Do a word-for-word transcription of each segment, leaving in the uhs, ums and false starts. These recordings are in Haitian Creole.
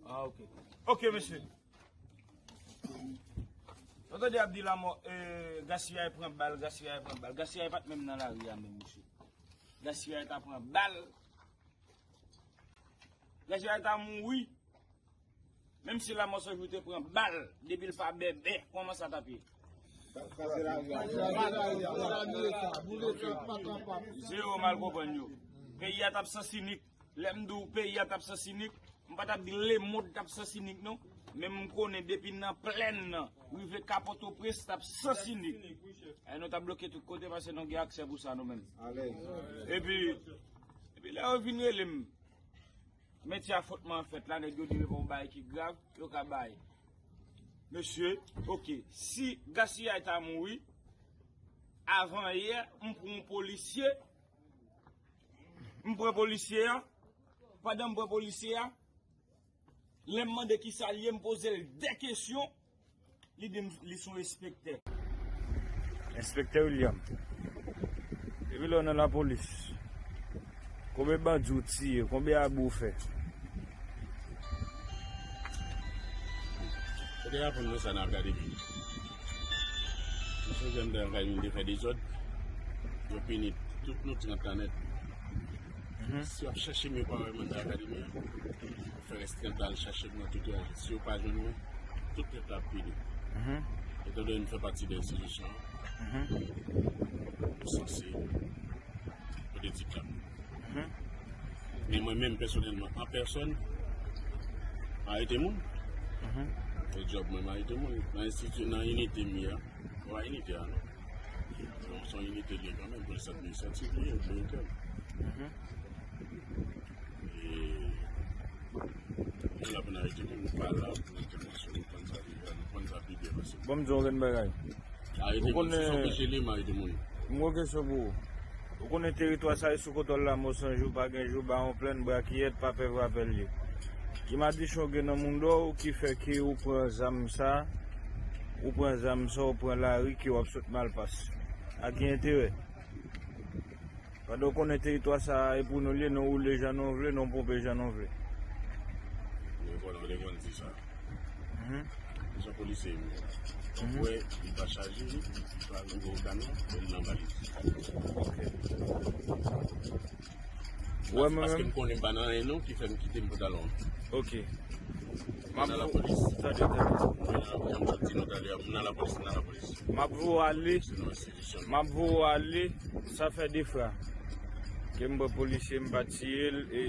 Ah, ok. Ok, mesye. Ou tande ap di lanmò, eh, Gaspillay pran bal, Gaspillay pran bal. Gaspillay pa t menm nan lari a menm, mesye. Gaspillay ta pran bal. Gaspillay ta mouri. Menm si Lanmò San Jou te pran bal, depi l pa bèbè, kòman sa t ap ye? Zewo mal konprann yo. Peyi a t ap sansinik. Lè m di w peyi a t ap sansinik, m pa t ap di lemonn t ap sansinik non. Men m konnen depi nan plèn nan, rive ka Pòtoprens t ap sansinik. E nou t ap bloke tout kote paske nou gen aksè pou sa nou menm. Epi, epi lè yo vin rele m, metye a fòtman fèt la, nèg yo di yo gon bagay ki grav, yo ka bay. Mesye, ok, si Gaspillay ta mouri, avan yè, m pran yon polisye, m pran polisye a, pandan m pran polisye a, lè m mande kisa l ye, m poze l de kesyon, li di m li se yon enspektè. Enspektè William, depi lè w nan lapolis, konbyen bandi w tiye, konbyen abi w fè? Ou te aprann mwen sa nan akademi. Mwen sonje m te nan akademi, m te fè dezòd. Yo pini tout nou trant la nèt. Si w ap chèche m, yo pa wè mwen nan akademi an. Fè rès trant la al chache m nan tout rayonn. Si yo pa jwenn mwen, tout nèt la ap pini. Etan done m fè pati de enstitisyon an, m sanse pote diplòm. Men mwen menm pèsonèlman, an pèsòn, m arete moun. Se djòb mwen, m arete moun. Nan enstiti, nan inite m ye a, se pa inite a non. Se yon inite li ye kanmenm, polis administratif li ye, militè. E nou la pou n arete moun, nou pa la pou entèvansyon, nou konn sa pi byen, nou konn sa pi byen pase. Bon, m di w yon grenn bagay. Arete moun, si se oblije li, m arete moun. M gon kesyon pou ou. Ou konnen teritwa sa e sou kontwòl Lanmò San Jou, pa gen jou, Bawon Plèn, Brakiyèt, pa pè vrapèl ye. Ki madichon gen nan moudon w ki fè ke ou pran zam sa, ou pran zam sa, ou pran lari ke w ap sot Malpas? A ki enterè? Pandan w konnen teritwa sa a e pou nou l ye, nou woule jan nou vle, nou ponpe jan nou vle. Mwen vòlè, ou te konn di sa. Mwen se yon polisye m ye. Ou wè, li pa chaje, li pa rive otan non, men m nan valiz. Ou wè mwen menm? Paske m konnen m pa nan anyen non, ki fè m kite m pantalon an. Ok. M nan lapolis. Tande, tande. Mwen nan, jan m sot di nou talè a, m nan lapolis, m nan lapolis. M ap voye w ale. M ap voye w ale, sa fè de fwa. Ke m pran polisye, m pa tiye l, e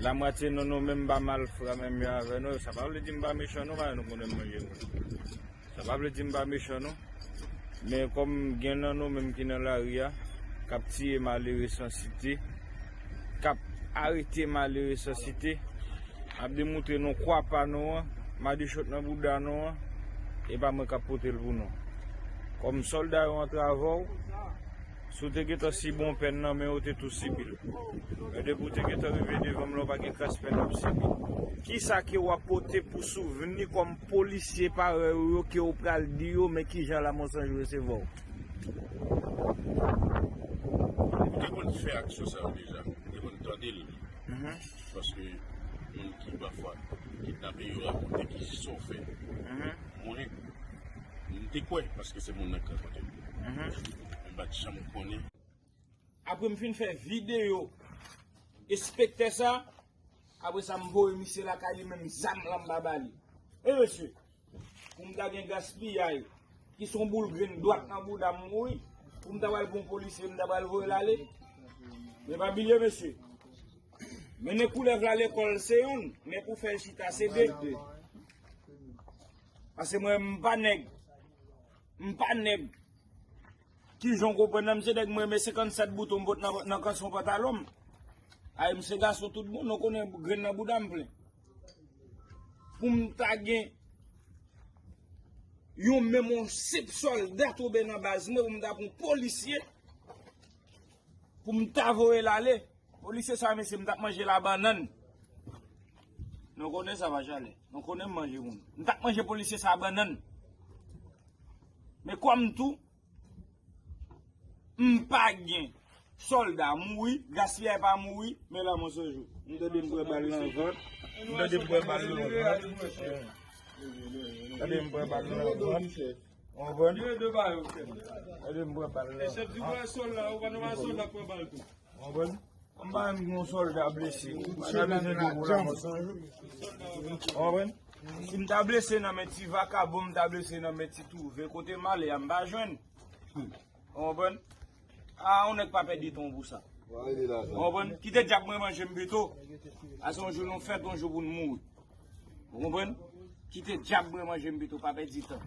lamwatye nan nou menm pa malfra menm jan avè nou. Sa pa vle di m pa mechan non, paske nou konnen m manje moun. Sa pa vle di m pa mechan non. Men kòm gen nan nou menm ki nan lari a, k ap tiye malere san site, k ap arete malere san site, m ap demoutre nou kwa pa nou an, madichon nan bouda nou an, e pa mwen k ap pote l pou nou. Kòm sòlda yo antre avè w, si w te gentan sibi yon pèn nan men yo, w te tou sibi l. Men depi w te gentan rive devan m la, w pa gen kras pèn w ap sibi. Kisa ke w ap pote pou souvni kòm polisye parèy ou yo ke w pral di yo, men kijan Lanmò San Jou resevwa w? Ou te konn fè aksyon sa yo deja. Ou te konn tande l. Paske moun ki pafwa kidnape yo rakonte ki sa w fè. Mwen, m te kwè, paske se moun nan k rakonte m. Men m pa t janm konnen. Apre m fin fè videyo enspektè sa, apre sa m voye misye lakay li, menm zam lan m pa ba li. E mesye, pou m ta gen gaspiyay, ki se yon boul grenn dwat nan bouda m mouri, pou m ta pral pran yon polisye, m ta pral voye l ale. Men pa bliye, mesye, mennen koulèv la lekòl se yonn, men pou fè l chita se de. Paske mwen, m pa nèg. M pa nèg. Kijan w konprann nan, m se nèg mwen, men senkannsèt bouton m pot nan, nan kanson pantalon m. Ay, m se gason tout bon, nou konnen grenn nan bouda m plen. Pou m ta gen yon menm yon senp sòlda tonbe nan baz mwen, pou m ta pran yon polisye, pou m ta voye l ale. Polisye sa, mesye, m t ap manje l a bannann. Nou konnen sa pa chalè. Nou konnen m manje moun. M t ap manje polisye sa a bannann. Men kòm tou, m pa gen sòlda mouri, gaspiyay pa mouri, men Lanmò San Jou. M tande m pran bal nan vant. Tande m bwè bal nan vant. Tande m bwè bal nan vant. Ou konprann? Tande m bwè bal nan vant. Ou konprann? M pa menm gen yon sòlda blese. M pa ta bezwen de pou la mò san jou. Ou konprann? Si m ta blese nan men ti vakabon, m ta blese nan men ti twouve. Kote m ale a, m pa jwenn. Ou konprann? A, yon nèg pa pèdi tan pou sa. Ou konprann? Kite dyab mwen manje m pito. A se yon jou nou fèt, yon jou pou n mouri. Ou konprann? Kite dyab mwen manje m pito, pa pèdi tan.